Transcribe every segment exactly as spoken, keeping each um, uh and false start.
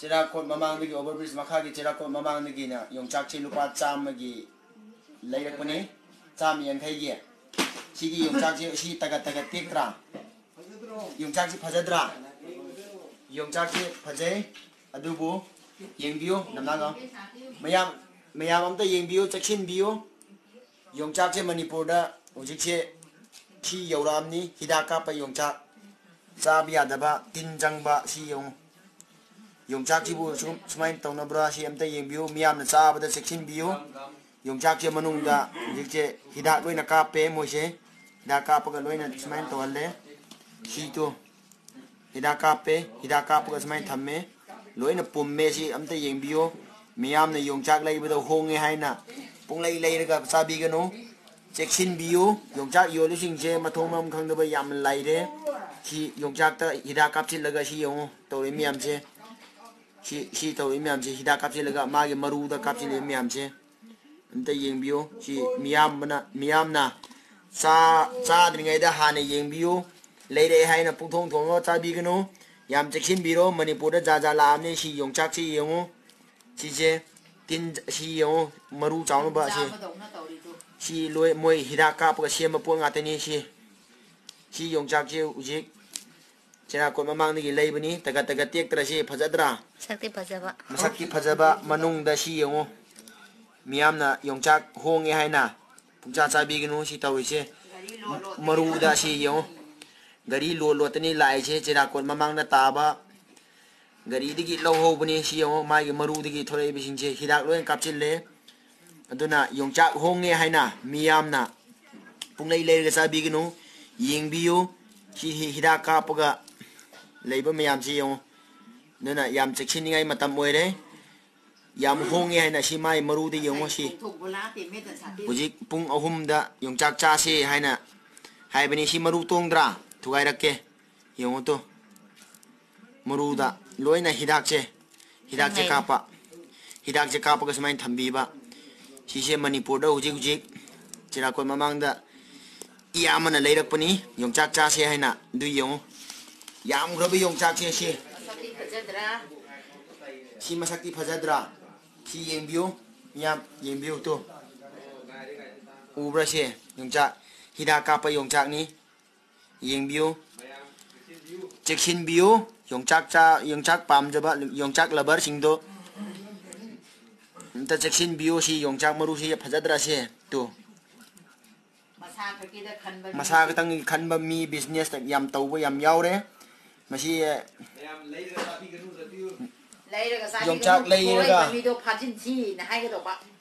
ꯆꯦꯔꯥꯀꯣꯠ ꯃꯃꯥꯡꯗꯒꯤ, overbridge ꯃꯈꯥꯒꯤ ꯆꯦꯔꯥꯀꯣꯠ ꯃꯃꯥꯡꯗꯒꯤꯅ ꯌꯣꯡꯆꯥꯛꯁꯦ ꯂꯨꯄꯥ ꯆꯥꯝꯃꯒꯤ ꯂꯩꯔꯛꯄꯅꯤ, ꯆꯥꯝꯃ ꯌꯥꯡꯈꯩꯒꯤ꯫ ꯁꯤꯒꯤ ꯌꯣꯡꯆꯥꯛꯁꯦ, ꯁꯤ ꯇꯒꯠ ꯇꯒꯠ ꯇꯦꯛꯇ꯭ꯔꯥ? ꯌꯣꯡꯆꯥꯛꯁꯤ ꯐꯖꯗ꯭ꯔꯥ? ꯌꯣꯡꯆꯥꯛꯁꯤ ꯐꯖꯩ, ꯑꯗꯨꯕꯨ ꯌꯦꯡꯕꯤꯌꯨ, ꯅꯝꯅꯥꯒ꯫ ꯃꯌꯥꯝ, ꯃꯌꯥꯝ ꯑꯝꯇ ꯌꯦꯡꯕꯤꯌꯨ, ꯆꯦꯛꯁꯤꯟꯕꯤꯌꯨ꯫ ꯌꯣꯡꯆꯥꯛꯁꯦ ꯃꯅꯤꯄꯨꯔꯗ ꯍꯧꯖꯤꯛꯁꯦ ꯁꯤ ꯌꯧꯔꯛꯑꯕꯅꯤ, ꯍꯤꯗꯥꯛ ꯀꯥꯞꯄ ꯌꯣꯡꯆꯥꯛ꯫ ꯆꯥꯕ ꯌꯥꯗꯕ, ꯇꯤꯟ ꯆꯪꯕ, ꯁꯤ ꯌꯦꯡꯉꯨ꯫ ꯌꯣꯡꯆꯥꯛꯁꯤꯕꯨ ꯁꯨꯝ, ꯁꯨꯃꯥꯏꯅ ꯇꯧꯅꯕ꯭ꯔꯥ, ꯁꯤ ꯑꯝꯇ ꯌꯦꯡꯕꯤꯌꯨ꯫ ꯃꯤꯌꯥꯝꯅ ꯆꯥꯕꯗ ꯆꯦꯛꯁꯤꯟꯕꯤꯌꯨ꯫ ꯌꯣꯡꯆꯥꯛꯁꯦ ꯃꯅꯨꯡꯗ ꯍꯧꯖꯤꯛꯁꯦ ꯍꯤꯗꯥꯛ ꯂꯣꯏꯅ ꯀꯥꯞꯄꯦ ꯃꯣꯏꯁꯦ꯫ ꯍꯤꯗꯥꯛ ꯀꯥꯞꯄꯒ ꯂꯣꯏꯅ ꯁꯨꯃꯥꯏꯅ ꯇꯧꯍꯜꯂꯦ꯫ ꯁꯤꯗꯣ ꯍꯤꯗꯥꯛ ꯀꯥꯞꯄꯦ, ꯍꯤꯗꯥꯛ ꯀꯥꯞꯄꯒ ꯁꯨꯃꯥꯏꯅ ꯊꯝꯃꯦ꯫ ꯂꯣꯏꯅ ꯄꯨꯝꯃꯦ꯫ ꯁꯤ ꯑꯝꯇ ꯌꯦꯡꯕꯤꯌꯨ꯫ ꯃꯤꯌꯥꯝꯅ ꯌꯣꯡꯆꯥꯛ ꯂꯩꯕꯗ ꯍꯣꯡꯉꯦ ꯍꯥꯏꯅ ꯄꯨꯡꯂꯩ ꯂꯩꯔꯒ ꯆꯥꯕꯤꯒꯅꯨ꯫ ꯆꯦꯛꯁꯤꯟꯕꯤꯌꯨ꯫ ꯌꯣꯡꯆꯥꯛ ꯌꯣꯜꯂꯤꯁꯤꯡꯁꯦ ꯃꯊꯣꯡ ꯃꯔꯝ ꯈꯪꯗꯕ ꯌꯥꯝꯅ ꯂꯩꯔꯦ꯫ ꯁꯤ ꯌꯣꯡꯆꯥꯛꯇ ꯍꯤꯗꯥꯛ ꯀꯥꯞꯁꯤꯜꯂꯒ ꯁꯤ ꯌꯦꯡꯉꯨ ꯇꯧꯔꯤ ꯃꯌꯥꯝꯁꯦ꯫ ꯁꯤ, ꯁꯤ ꯇꯧꯔꯤ ꯃꯌꯥꯝꯁꯦ ꯍꯤꯗꯥꯛ ꯀꯥꯞꯁꯤꯜꯂꯒ ꯃꯥꯒꯤ ꯃꯔꯨꯗ ꯀꯥꯞꯁꯤꯜꯂꯤ ꯃꯌꯥꯝꯁꯦ꯫ ꯑꯝꯇ ꯌꯦꯡꯕꯤꯌꯨ꯫ ꯁꯤ ꯃꯤꯌꯥꯝꯕꯅ, ꯃꯤꯌꯥꯝꯅ ꯆꯥ-, ꯆꯥꯗ꯭ꯔꯤꯉꯩꯗ ꯍꯥꯟꯅ ꯌꯦꯡꯕꯤꯌꯨ꯫ ꯂꯩꯔꯛꯑꯦ ꯍꯥꯏꯅ ꯄꯨꯡꯊꯣꯡ ꯊꯣꯡꯉꯒ ꯆꯥꯕꯤꯒꯅꯨ꯫ ꯌꯥꯝ ꯆꯦꯛꯁꯤꯟꯕꯤꯔꯣ꯫ ꯃꯅꯤꯄꯨꯔꯗ ꯖꯥꯠ ꯖꯥꯠ ꯂꯥꯛꯑꯕꯅꯤ꯫ ꯁꯤ ꯌꯣꯡꯆꯥꯛꯁꯤ ꯌꯦꯡꯉꯨ꯫ ꯁꯤꯁꯦ ꯇꯤꯟ, ꯁꯤ ꯌꯦꯡꯉꯨ꯫ ꯃꯔꯨ ꯆꯥꯎꯅꯕ ꯁꯤ꯫ ꯆꯥꯕꯗꯧꯅ ꯇꯧꯔꯤꯗꯨ꯫ ꯁꯤ ꯂꯣꯏ ꯃꯣꯏ ꯍꯤꯗꯥꯛ ꯀꯥꯞꯄꯒ ꯁꯦꯝꯕ ꯄꯣꯠ ꯉꯥꯛꯇꯅꯤ ꯁꯤ꯫ ꯁꯤ ꯌꯣꯡꯆꯥꯛꯁꯦ ꯍꯧꯖꯤꯛ ꯆꯦꯔꯥꯀꯣꯠ ꯃꯃꯥꯡꯗꯒꯤ ꯂꯩꯕꯅꯤ꯫ ꯇꯒꯠ ꯇꯒꯠ ꯇꯦꯛꯇ꯭ꯔꯥ ꯁꯤ? ꯐꯖꯗ꯭ꯔꯥ? ꯃꯁꯛꯇꯤ ꯐꯖꯕ꯫ ꯃꯁꯛꯇꯤ ꯐꯖꯕ, ꯃꯅꯨꯡꯗ ꯁꯤ ꯌꯦꯡꯉꯨ꯫ ꯃꯤꯌꯥꯝꯅ ꯌꯣꯡꯆꯥꯛ ꯍꯣꯡꯉꯦ ꯍꯥꯏꯅ ꯄꯨꯡꯆꯥ ꯆꯥꯕꯤꯒꯅꯨ꯫ ꯁꯤ ꯇꯧꯔꯤꯁꯦ ꯃꯔꯨꯗ ꯁꯤ ꯌꯦꯡꯉꯨ꯫ ꯒꯥꯔꯤ ꯂꯣꯠ ꯂꯣꯠꯇꯅꯤ ꯂꯥꯛꯏꯁꯦ꯫ ꯆꯦꯔꯥꯀꯣꯠ ꯃꯃꯥꯡꯗ ꯇꯥꯕ ꯒꯥꯔꯤꯗꯒꯤ ꯂꯧꯍꯧꯕꯅꯤ꯫ ꯁꯤ ꯌꯦꯡꯉꯨ, ꯃꯥꯒꯤ ꯃꯔꯨꯗꯒꯤ ꯊꯣꯛꯂꯛꯏꯕꯁꯤꯡꯁꯦ ꯍꯤꯗꯥꯛ ꯂꯣꯏꯅ ꯀꯥꯞꯁꯤꯜꯂꯦ꯫ ꯑꯗꯨꯅ ꯌꯣꯡꯆꯥꯛ ꯍꯣꯡꯉꯦ ꯍꯥꯏꯅ ꯃꯤꯌꯥꯝꯅ ꯄꯨꯡꯂꯩ ꯂꯩꯔꯒ ꯆꯥꯕꯤꯒꯅꯨ꯫ ꯌꯦꯡꯕꯤꯌꯨ꯫ ꯁꯤ ꯍꯤ-, ꯍꯤꯗꯥꯛ ꯀꯥꯞꯄꯒ ꯂꯩꯕ ꯃꯌꯥꯝꯁꯤ ꯌꯦꯡꯉꯨ꯫ ꯑꯗꯨꯅ ꯌꯥꯝ ꯆꯦꯛꯁꯤꯟꯅꯤꯡꯉꯥꯏ ꯃꯇꯝ ꯑꯣꯏꯔꯦ꯫ ꯌꯥꯝ ꯍꯣꯡꯉꯦ ꯍꯥꯏꯅ ꯁꯤ ꯃꯥꯏ ꯃꯔꯨꯗ ꯌꯦꯡꯉꯨ꯫ ꯁꯤ ꯍꯧꯖꯤꯛ ꯄꯨꯡ ꯑꯍꯨꯝꯗ ꯌꯣꯡꯆꯥꯛ ꯆꯥꯁꯦ ꯍꯥꯏꯅ ꯍꯥꯏꯕꯅꯤ꯫ ꯁꯤ ꯃꯔꯨ ꯇꯣꯡꯗ꯭ꯔꯥ? ꯊꯨꯒꯥꯏꯔꯛꯀꯦ꯫ ꯌꯦꯡꯉꯨ ꯇꯨ꯫ ꯃꯔꯨꯗ ꯂꯣꯏꯅ ꯍꯤꯗꯥꯛꯁꯦ, ꯍꯤꯗꯥꯛꯁꯦ ꯀꯥꯞꯄ꯫ ꯍꯤꯗꯥꯛꯁꯦ ꯀꯥꯞꯄꯒ ꯁꯨꯃꯥꯏꯅ ꯊꯝꯕꯤꯕ꯫ ꯁꯤꯁꯦ ꯃꯅꯤꯄꯨꯔꯗ ꯍꯧꯖꯤꯛ ꯍꯧꯖꯤꯛ ꯆꯦꯔꯥꯀꯣꯠ ꯃꯃꯥꯡꯗ ꯏꯌꯥꯝꯕꯅ ꯂꯩꯔꯛꯄꯅꯤ, ꯌꯣꯡꯆꯥꯛ ꯆꯥꯁꯦ ꯍꯥꯏꯅ꯫ ꯑꯗꯨ ꯌꯦꯡꯉꯨ, ꯌꯥꯝꯈ꯭ꯔꯕ ꯌꯣꯡꯆꯥꯛꯁꯦ ꯁꯤ꯫ ꯃꯁꯛꯇꯤ ꯐꯖꯗ꯭ꯔꯥ? ꯁꯤ ꯃꯁꯛꯇꯤ ꯐꯖꯗ꯭ꯔꯥ? ꯁꯤ ꯌꯦꯡꯕꯤꯌꯨ, ꯃꯤꯌꯥꯝ ꯌꯦꯡꯕꯤꯌꯨ ꯇꯨ꯫ ꯎꯕ꯭ꯔꯥ ꯁꯦ? ꯌꯣꯡꯆꯥꯛ, ꯍꯤꯗꯥꯛ ꯀꯥꯞꯄ ꯌꯣꯡꯆꯥꯛꯅꯤ꯫ ꯌꯦꯡꯕꯤꯌꯨ, ꯆꯦꯛꯁꯤꯟꯕꯤꯌꯨ꯫ ꯌꯣꯡꯆꯥꯛ ꯆꯥ-, ꯌꯣꯡꯆꯥꯛ ꯄꯥꯝꯖꯕ ꯌꯣꯡꯆꯥꯛ ꯂꯕꯔꯁꯤꯡꯗꯣ ꯑꯝꯇ ꯆꯦꯛꯁꯤꯟꯕꯤꯌꯨ꯫ ꯁꯤ ꯌꯣꯡꯆꯥꯛ ꯃꯔꯨꯁꯤ ꯐꯖꯗ꯭ꯔꯥ ꯁꯦ? ꯇꯨ꯫ ꯃꯁꯥ ꯈꯛꯀꯤꯗ ꯈꯟꯕ ꯃꯤ꯫ ꯃꯁꯥ ꯈꯛꯇꯪꯒꯤ ꯈꯟꯕ ꯃꯤ, ꯕꯤꯖꯤꯅꯦꯁ ꯌꯥꯝ ꯇꯧꯕ ꯌꯥꯝ ꯌꯥꯎꯔꯦ꯫ ꯃꯁꯤ ꯃꯌꯥꯝ ꯂꯩꯔꯒ ꯆꯥꯕꯤꯒꯅꯨ, ꯆꯥꯕꯤꯌꯨ꯫ ꯂꯩꯔꯒ ꯆꯥꯕꯤꯒꯅꯨ, ꯌꯣꯡꯆꯥꯛ ꯂꯩꯔꯒ ꯊꯣꯛꯂꯛꯏꯕ ꯃꯤꯗꯣ ꯐꯥꯖꯤꯟꯁꯤꯅ ꯍꯥꯏꯒꯗꯧꯕ꯫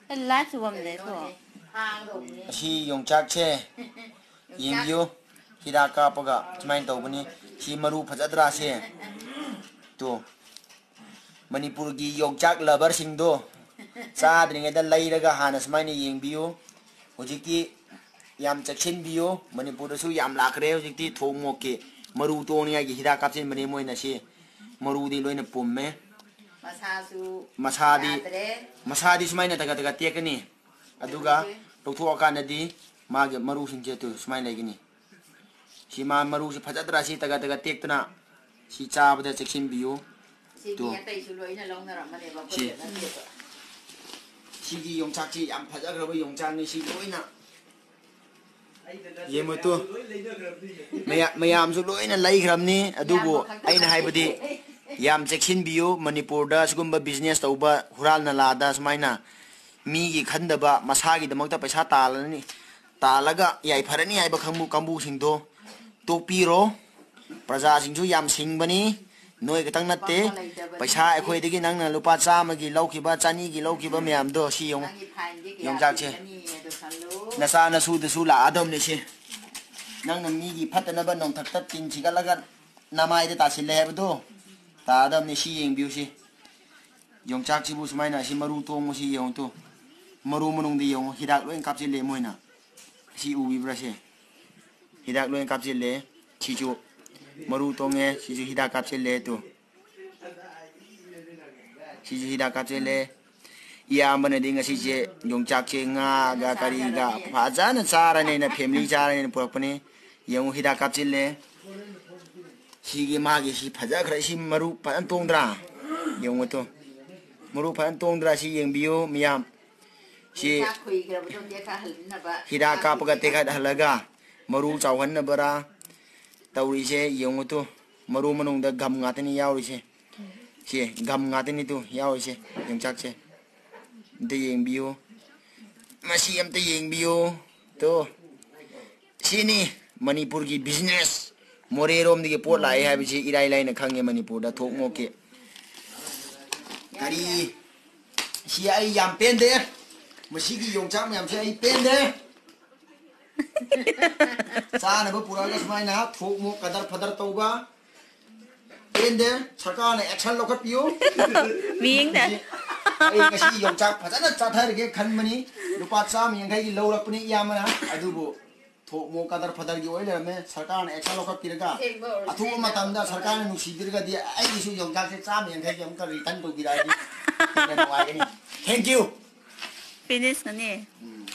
ꯂꯥꯏ ꯆꯨꯕꯝꯅꯦ ꯊꯣꯛ꯫ ꯐꯥꯒꯗꯧꯕꯅꯦ꯫ ꯑꯁꯤ ꯌꯣꯡꯆꯥꯛꯁꯦ ꯌꯣꯡꯆꯥꯛ꯫ ꯌꯦꯡꯕꯤꯌꯨ꯫ ꯍꯤꯗꯥꯛ ꯀꯥꯞꯄꯒ ꯁꯨꯃꯥꯏꯅ ꯇꯧꯕꯅꯤ꯫ ꯁꯤ ꯃꯔꯨ ꯐꯖꯗ꯭ꯔꯥ ꯁꯦ? ꯇꯨ꯫ ꯃꯅꯤꯄꯨꯔꯒꯤ ꯌꯣꯡꯆꯥꯛ ꯂꯕꯔꯁꯤꯡꯗꯣ ꯆꯥꯗ꯭ꯔꯤꯉꯩꯗ ꯂꯩꯔꯒ ꯍꯥꯟꯅ ꯁꯨꯃꯥꯏꯅ ꯌꯦꯡꯕꯤꯌꯨ꯫ ꯍꯧꯖꯤꯛꯇꯤ ꯌꯥꯝ ꯆꯦꯛꯁꯤꯟꯕꯤꯌꯨ꯫ ꯃꯅꯤꯄꯨꯔꯗꯁꯨ ꯌꯥꯝ ꯂꯥꯛꯈ꯭ꯔꯦ ꯍꯧꯖꯤꯛꯇꯤ ꯊꯣꯡ ꯃꯣꯛꯀꯤ ꯃꯔꯨ ꯇꯣꯡꯅꯤꯡꯉꯥꯏꯒꯤ ꯍꯤꯗꯥꯛ ꯀꯥꯞꯁꯤꯟꯕꯅꯦ ꯃꯣꯏꯅ ꯁꯤ꯫ ꯃꯔꯨꯗꯤ ꯂꯣꯏꯅ ꯄꯨꯝꯃꯦ꯫ ꯃꯁꯥꯁꯨ ꯃꯁꯥꯗꯤ, ꯌꯥꯗ꯭ꯔꯦ꯫ ꯃꯁꯥꯗꯤ ꯁꯨꯃꯥꯏꯅ ꯇꯒꯠ ꯇꯒꯠ ꯇꯦꯛꯀꯅꯤ꯫ ꯑꯗꯨꯒ ꯇꯦꯛꯀꯅꯤ꯫ ꯂꯧꯊꯣꯛꯑꯀꯥꯟꯗꯗꯤ ꯃꯥꯒꯤ ꯃꯔꯨꯁꯤꯡꯁꯦ ꯑꯗꯨ ꯁꯨꯃꯥꯏꯅ ꯂꯩꯒꯅꯤ꯫ ꯁꯤ ꯃꯥ ꯃꯔꯨꯁꯤ ꯐꯖꯗ꯭ꯔꯥ? ꯁꯤ ꯇꯒꯠ ꯇꯒꯠ ꯇꯦꯛꯇꯅ ꯁꯤ ꯆꯥꯕꯗ ꯆꯦꯛꯁꯤꯟꯕꯤꯌꯨ꯫ ꯁꯤꯗꯤ ꯇꯨ꯫ ꯑꯇꯩꯁꯨ ꯂꯣꯏꯅ ꯂꯧꯅꯔꯝꯃꯅꯦꯕ, ꯁꯤ꯫ ꯑꯩꯈꯣꯏꯗ ꯅꯠꯇꯦꯕ꯫ ꯁꯤꯒꯤ ꯌꯣꯡꯆꯥꯛꯁꯤ ꯌꯥꯝ ꯐꯖꯈ꯭ꯔꯕ ꯌꯣꯡꯆꯥꯛꯅꯤ ꯁꯤ ꯂꯣꯏꯅ꯫ ꯌꯦꯡꯉꯨ ꯇꯨ꯫ ꯃꯌꯥ-, ꯃꯌꯥꯝꯁꯨ ꯂꯣꯏꯅ ꯂꯩꯈ꯭ꯔꯕꯅꯤ꯫ ꯑꯗꯨꯕꯨ ꯌꯥꯝꯕ ꯈꯛꯇ ꯑꯩꯅ ꯍꯥꯏꯕꯗꯤ ꯅꯠꯇꯦ꯫ ꯌꯥꯝ ꯆꯦꯛꯁꯤꯟꯕꯤꯌꯨ꯫ ꯃꯅꯤꯄꯨꯔꯗ ꯁꯤꯒꯨꯝꯕ ꯕꯤꯖꯤꯅꯦꯁ ꯇꯧꯕ, ꯍꯨꯔꯥꯜ ꯅꯂꯥꯗ ꯁꯨꯃꯥꯏꯅ ꯃꯤꯒꯤ ꯈꯟꯗꯕ, ꯃꯁꯥꯒꯤꯗꯃꯛꯇ ꯄꯩꯁꯥ ꯇꯥꯜꯂꯅꯤ, ꯇꯥꯜꯂꯒ ꯌꯥꯏꯐꯔꯅꯤ ꯍꯥꯏꯕ ꯀꯥꯡꯕꯨ, ꯀꯥꯡꯕꯨꯁꯤꯡꯗꯣ ꯇꯣꯛꯄꯤꯔꯣ꯫ ꯄ꯭ꯔꯖꯥꯁꯤꯡꯁꯨ ꯌꯥꯝ ꯁꯤꯡꯕꯅꯤ, ꯅꯣꯏ ꯈꯛꯇꯪ ꯅꯠꯇꯦ꯫ ꯄꯩꯁꯥ ꯑꯩꯈꯣꯏꯗꯒꯤ ꯅꯪꯅ ꯂꯨꯄꯥ ꯆꯥꯝꯃꯒꯤ ꯂꯧꯈꯤꯕ, ꯆꯅꯤꯒꯤ ꯂꯧꯈꯤꯕ ꯃꯌꯥꯝꯗꯣ ꯁꯤ ꯌꯦꯡꯉꯨ꯫ ꯅꯪꯒꯤ ꯐꯥꯏꯟꯗꯤ ꯀꯌꯥ ꯌꯣꯡꯆꯥꯛꯁꯦ꯫ ꯄꯤꯒꯅꯤ ꯑꯗꯨ ꯈꯜꯂꯨ꯫ ꯅꯆꯥ ꯅꯁꯨꯗꯁꯨ ꯂꯥꯛꯑꯗꯕꯅꯤ ꯁꯤ꯫ ꯅꯪꯅ ꯃꯤꯒꯤ ꯐꯠꯇꯅꯕ ꯅꯣꯡꯊꯛꯇ ꯇꯤꯟ ꯁꯤꯒꯠꯂꯒ ꯅꯃꯥꯏꯗ ꯇꯥꯁꯤꯜꯂꯦ ꯍꯥꯏꯕꯗꯣ ꯇꯥꯗꯕꯅꯤ꯫ ꯁꯤ ꯌꯦꯡꯕꯤꯌꯨ ꯁꯤ꯫ ꯌꯣꯡꯆꯥꯛꯁꯤꯕꯨ ꯁꯨꯃꯥꯏꯅ ꯁꯤ ꯃꯔꯨ ꯇꯣꯡꯕꯁꯤ ꯌꯦꯡꯉꯨ ꯇꯨ꯫ ꯃꯔꯨ ꯃꯅꯨꯡꯗ ꯌꯦꯡꯉꯨ, ꯍꯤꯗꯥꯛ ꯂꯣꯏ ꯀꯥꯞꯁꯤꯜꯂꯦ ꯃꯣꯏꯅ꯫ ꯁꯤ ꯎꯕꯤꯕ꯭ꯔꯥ ꯁꯦ? ꯍꯤꯗꯥꯛ ꯂꯣꯏ ꯀꯥꯞꯁꯤꯜꯂꯦ꯫ ꯁꯤꯁꯨ ꯃꯔꯨ ꯇꯣꯡꯉꯦ, ꯁꯤꯁꯨ ꯍꯤꯗꯥꯛ ꯀꯥꯞꯁꯤꯜꯂꯦ ꯇꯨ꯫ ꯁꯤꯁꯨ ꯍꯤꯗꯥꯛ ꯀꯥꯞꯁꯤꯜꯂꯦ꯫ ꯏꯌꯥꯝꯕꯅꯗꯤ ꯉꯁꯤꯁꯦ ꯌꯣꯡꯆꯥꯛꯁꯦ ꯉꯥꯒ ꯀꯔꯤꯒ ꯐꯖꯅ ꯆꯥꯔꯅꯤꯅ, ꯐꯦꯃꯤꯂꯤ ꯆꯥꯔꯅꯤꯅ ꯄꯨꯔꯛꯄꯅꯤ꯫ ꯌꯦꯡꯉꯨ ꯍꯤꯗꯥꯛ ꯀꯥꯞꯁꯤꯜꯂꯦ꯫ ꯁꯤꯒꯤ ꯃꯥꯒꯤ ꯁꯤ ꯐꯖꯈ꯭ꯔꯦ꯫ ꯁꯤ ꯃꯔꯨ ꯐꯖꯅ ꯇꯣꯡꯗ꯭ꯔꯥ? ꯌꯦꯡꯉꯨ ꯇꯨ꯫ ꯃꯔꯨ ꯐꯖꯅ ꯇꯣꯡꯗ꯭ꯔꯥ? ꯁꯤ ꯌꯦꯡꯕꯤꯌꯨ ꯃꯤꯌꯥꯝ꯫ ꯁꯤ ꯆꯥꯛ ꯈꯨꯏꯈ꯭ꯔꯕꯗꯣ ꯇꯦꯛꯈꯠꯍꯟꯅꯕ ꯍꯤꯗꯥꯛ ꯀꯥꯞꯄꯒ ꯇꯦꯛꯈꯠꯍꯜꯂꯒ ꯃꯔꯨ ꯆꯥꯎꯍꯟꯅꯕꯔꯥ ꯇꯧꯔꯤꯁꯦ꯫ ꯌꯦꯡꯉꯨ ꯇꯨ, ꯃꯔꯨ ꯃꯅꯨꯡꯗ ꯒꯝ ꯉꯥꯛꯇꯅꯤ ꯌꯥꯎꯔꯤꯁꯦ꯫ ꯁꯤ ꯒꯝ ꯉꯥꯛꯇꯅꯤ ꯇꯨ ꯌꯥꯎꯔꯤꯁꯦ, ꯌꯣꯡꯆꯥꯛꯁꯦ꯫ ꯑꯝꯇ ꯌꯦꯡꯕꯤꯌꯨ, ꯃꯁꯤ ꯑꯝꯇ ꯌꯦꯡꯕꯤꯌꯨ꯫ ꯇꯨ, ꯁꯤꯅꯤ ꯃꯅꯤꯄꯨꯔꯒꯤ ꯕꯤꯖꯤꯅꯦꯁ꯫ ꯃꯣꯔꯦꯔꯣꯝꯗꯒꯤ ꯄꯣꯠ ꯂꯥꯛꯑꯦ ꯍꯥꯏꯕꯁꯤ ꯏꯔꯥꯏ ꯂꯥꯏꯅ ꯈꯪꯉꯦ ꯃꯅꯤꯄꯨꯔꯗ, ꯊꯣꯛ ꯃꯣꯛꯀꯤ꯫ ꯀꯔꯤ? ꯁꯤ ꯑꯩ ꯌꯥꯝ ꯄꯦꯟꯗꯦ꯫ ꯃꯁꯤꯒꯤ ꯌꯣꯡꯆꯥꯛ ꯃꯌꯥꯝꯁꯦ ꯑꯩ ꯄꯦꯟꯗꯦ꯫ ꯆꯥꯅꯕ ꯄꯨꯔꯛꯑꯒ ꯁꯨꯃꯥꯏꯅ ꯊꯣꯛ ꯃꯣꯛ ꯀꯗꯔ ꯐꯗꯔ ꯇꯧꯕ ꯄꯦꯟꯗꯦ꯫ ꯁꯔꯀꯥꯔꯅ action ꯂꯧꯈꯠꯄꯤꯌꯨ꯫ ꯃꯤꯠꯌꯦꯡꯗ꯫ ꯑꯩ ꯉꯁꯤ ꯌꯣꯡꯆꯥꯛ ꯐꯖꯅ ꯆꯥꯊꯔꯒꯦ ꯈꯟꯕꯅꯤ꯫ ꯂꯨꯄꯥ ꯆꯥꯝꯃ ꯌꯥꯡꯈꯩꯒꯤ ꯂꯧꯔꯛꯄꯅꯤ ꯏꯌꯥꯝꯕꯅ, ꯑꯗꯨꯕꯨ ꯊꯣꯛ ꯃꯣꯛ ꯀꯗꯔ ꯐꯗꯔꯒꯤ ꯑꯣꯏ ꯂꯩꯔꯝꯃꯦ꯫ ꯁꯔꯀꯥꯔꯅ action ꯂꯧꯈꯠꯄꯤꯔꯒ ꯑꯁꯦꯡꯕ ꯑꯊꯨꯕ original ꯃꯇꯝꯗ ꯁꯔꯀꯥꯔꯅ ꯅꯨꯡꯁꯤꯕꯤꯔꯒꯗꯤ ꯑꯩꯒꯤꯁꯨ ꯌꯣꯡꯆꯥꯛꯁꯦ ꯆꯥꯝꯃ ꯌꯥꯡꯈꯩꯒꯤ ꯑꯃꯨꯛꯀ return ꯇꯧꯕꯤꯔꯛꯑꯗꯤ ꯍꯦꯟꯅ ꯅꯨꯡꯉꯥꯏꯒꯅꯤ꯫ Thank you꯫ Finish ꯅꯅꯦ꯫ ꯎꯝ꯫